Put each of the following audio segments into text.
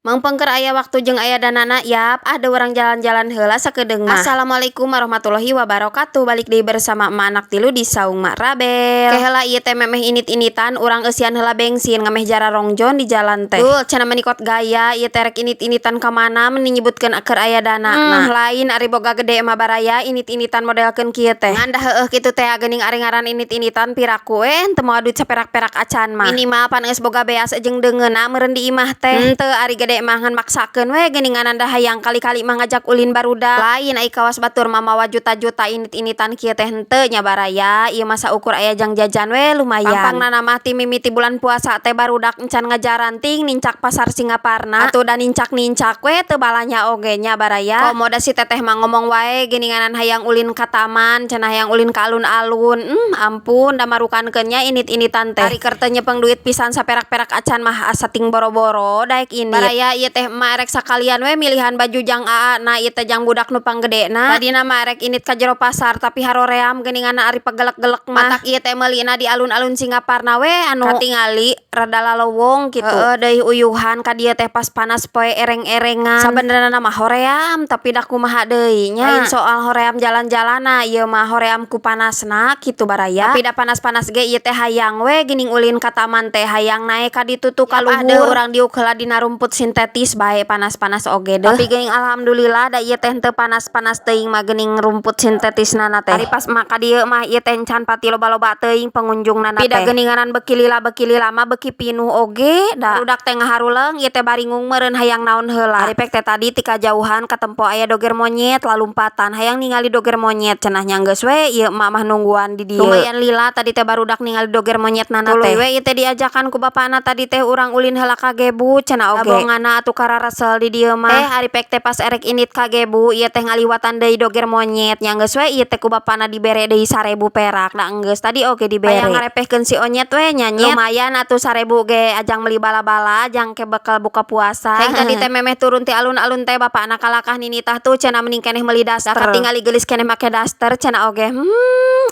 Mangpengker aya waktu jeung aya danana, yap ah, da urang jalan-jalan heula sakedeung mah. Assalamualaikum warahmatullahi wabarakatuh. Balik deui bersama emak anak tilu di Saung Mak Rabel. Ke heula ieu teh memeh init-initan, urang eusian heula bensin ngameh jara rongjon di jalan teh. Dul cenah menikot gaya ieu teh, rek init-initan ka mana meni nyebutkeun keur aya dana. Lain ari boga gede mah, baraya, init-initan modelkeun kieu teh. Ngan da heueuh kitu teh geuning, ari ngaran init-initan piraku we teu moal duit saperak-perak acan mah. Minimal pan geus boga beas jeung deungeunna meureun di imah teh. Henteu, ari gede mah ngan maksakeun we geuningan, da hayang kali-kali mah ngajak ulin barudak. Lain ai kawas batur mah mawa juta-juta init-initan kieu teh, henteu nya, baraya. Ieu mah saukur aya jang jajan we lumayan. Pangpangna mah ti mimiti bulan puasa teh barudak encan ngajaranting nincak Pasar Singaparna. Atuh da nincak-nincak we teu balanja oge nya, baraya. Komo da si teteh mah ngomong wae geuninganan hayang ulin ka taman cenah, hayang ulin ka alun-alun. Ampun da marukankeun nya init-initan teh. Ari keur teu nyepeng duit pisan saperak-perak acan mah asa ting boro-boro daek init. Baraya, ieu teh emak erek sakalian we milihan baju jang aa-na, ieu teh jang budak nu panggedena. Tadina mah erek init ka jero pasar, tapi haroream geuningan ari pagelek-gelek mah. Matak ieu teh meulina di alun-alun Singaparna we anu katingali rada lalowong kitu. Heeh deui, uyuhan ka dieu teh pas panas poe ereng-erengan. Sabenerna mah hoream, tapi da kumaha deui nya. Lain soal hoream jalan-jalanna, ieu mah hoream ku panasna kitu, baraya. Tapi da panas-panas ge ieu teh hayang we geuning ulin ka taman teh, hayang naek ka ditu tuh ka luhur. Urang diuk heula dina rumput sintetis bae, panas-panas oge deuh. Tapi geuning alhamdulillah da ieu teh henteu panas-panas teuing mah geuning rumput sintetisna teh. Ari pas mah ka dieu mah ieu teh encan pati loba-loba teuing pengunjungnana teh. Tapi da geuninganan beuki lila mah beuki pinuh oge da. Barudak teh ngaharuleng, ieu teh baringung meureun hayang naon heula. Ari pek teh tadi ti kajauhan katempo aya doger monyet lalumpatan, hayang ningali doger monyet cenah nya. Geus we ieu emak mah nungguan di dieu. Lumayan lila tadi teh barudak ningali doger monyet nana teh. Tuluy we ieu teh diajakan ku bapana tadi teh, urang ulin heula ka Gebu cenah oge. Dabongana atuh kararesel di dieu mah. Eh, ari pek teh pas erek init ka Gebu ieu teh ngaliwatan deui doger monyet nya. Geus we ieu teh ku bapana dibere deui 1000 perak, da enggeus tadi oge dibere. Hayang ngarepehkeun si onyet we nya, nyet. Lumayan atuh 1000 ge ajang meuli bala-bala jang ke bekal buka puasa. Heng tadi teh memeh turun ti alun-alun teh bapana kalakah ninitah tuh cenah, mending keneh meuli daster. Katingali geulis keneh make daster cenah oge.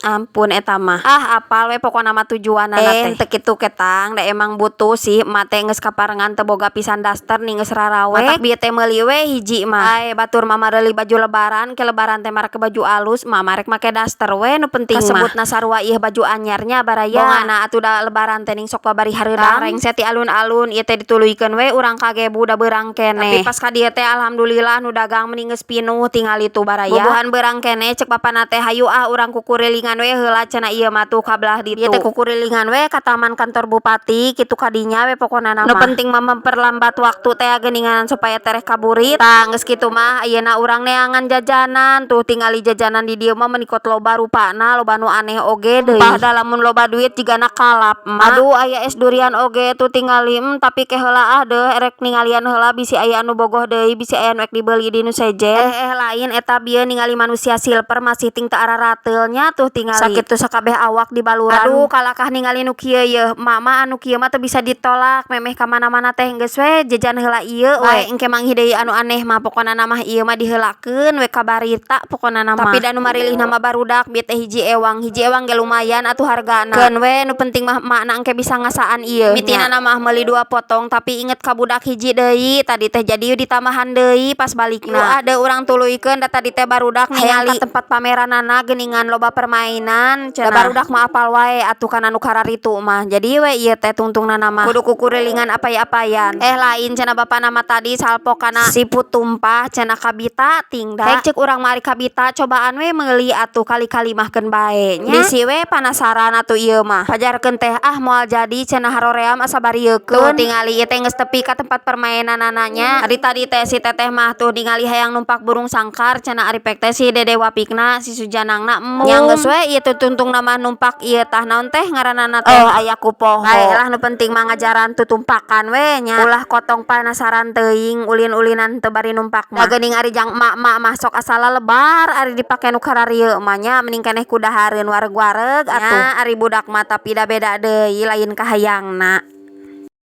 Ampun eta mah. Ah, apal we pokona mah tujuanana teh. Teu kitu ketang, da emang butuh sih emak teh, geus kaparengan teu boga pisan daster nih, geus rarawek. Matak bieu teh meuli we hiji mah. Ae batur mah mareuli baju lebaran, ke lebaran teh marake baju alus, emak mah rek make daster we nu penting mah. Kasebutna sarua ieu baju anyarnya, baraya. Bongana atuh da lebaran teh ning sok babari hareudang. Rengse ti alun-alun ieu teh dituluykeun we urang ka Gebu da beurang keneh. Tapi pas ka dieu teh alhamdulillah nu dagang meni geus pinuh tingali tuh, baraya. Bubuhan beurang keneh, cek bapana teh hayu ah urang kukurilingan we heula cenah ieu mah tuh ka belah ditu. Ieu teh kukurilingan we ka taman kantor bupati kitu, kadinya we pokona mah. Nu penting mah memperlambat waktu teh geuningan supaya tereh kaburit. Tah, geus kitu mah ayeuna urang neangan jajanan. Tuh tingali jajanan di dieu mah meuni kot loba rupana, loba nu aneh oge deui. Sumpah da lamun loba duit jigana kalap emak. Aduh, aya es durian oge tuh tingali, tapi ke heula ah deuh, erek ningalian heula bisi aya anu bogoh deui, bisi aya nu ek dibeli di nu sejen. Eh, lain eta, bieu ningali manusia silver masih ting teu ararateul nya tuh tingali. Sakitu sakabeh awak dibaluran. Aduh, kalakah ningali nu kieu yeuh. Emak mah anu kieu mah teu bisa ditolak, memeh ka mana-mana teh geus we jajan heula ieu we. Engke manggih deui anu aneh mah, pokona mah ieu mah diheulakeun we kabarita pokona mah. Tapi da nu marilihna mah barudak bieu teh hiji ewang, hiji ewang ge lumayan atuh hargana. Keun we, nu penting mah emakna engke bisa ngasaan ieu. Mitinana mah meuli dua potong, tapi inget ka budak hiji deui tadi teh, jadi ditambahan deui pas balikna. Ada urang tuluykeun da tadi teh barudak ningali ka tempat pameranana geuningan loba permainan cenah. Da barudak mah apal wae atuh kana nu kararitu mah. Jadi we ieu teh tungtungna mah kudu kukurilingan apay-apayan. Eh, lain cenah bapana mah tadi salpo kana siput tumpah cenah, kabita ting da. Hek cek urang mah ari kabita cobaan we meuli atuh, kali-kali mah keun bae nya. Bisi we panasaran atuh ieu mah. Pajarkeun teh ah moal jadi cenah, haroream asa bariekeun. Tuh tingali ieu teh geus tepi ka tempat permainanana nya. Tadi tadi teh si teteh mah tuh ningali hayang numpak burung sangkar cenah, ari pek teh si dede wapikna, si sujanangna embung. Nya geus we ieu teh tungtungna mah numpak ieu tah, naon teh ngaranana teh? Eh, aya ku poho. Bae lah, nu penting mah ngajaran tutumpakan we nya. Ulah kotong panasaran teuing ulin-ulinan teu bari numpak mah. Da geuning ari jang emak-emak mah sok asala lebar ari dipake nu kararieu mah nya, mending keneh ku dahareun wareg-wareg atuh. Nya ari budak mah tapi da beda deui, lain kahayangna.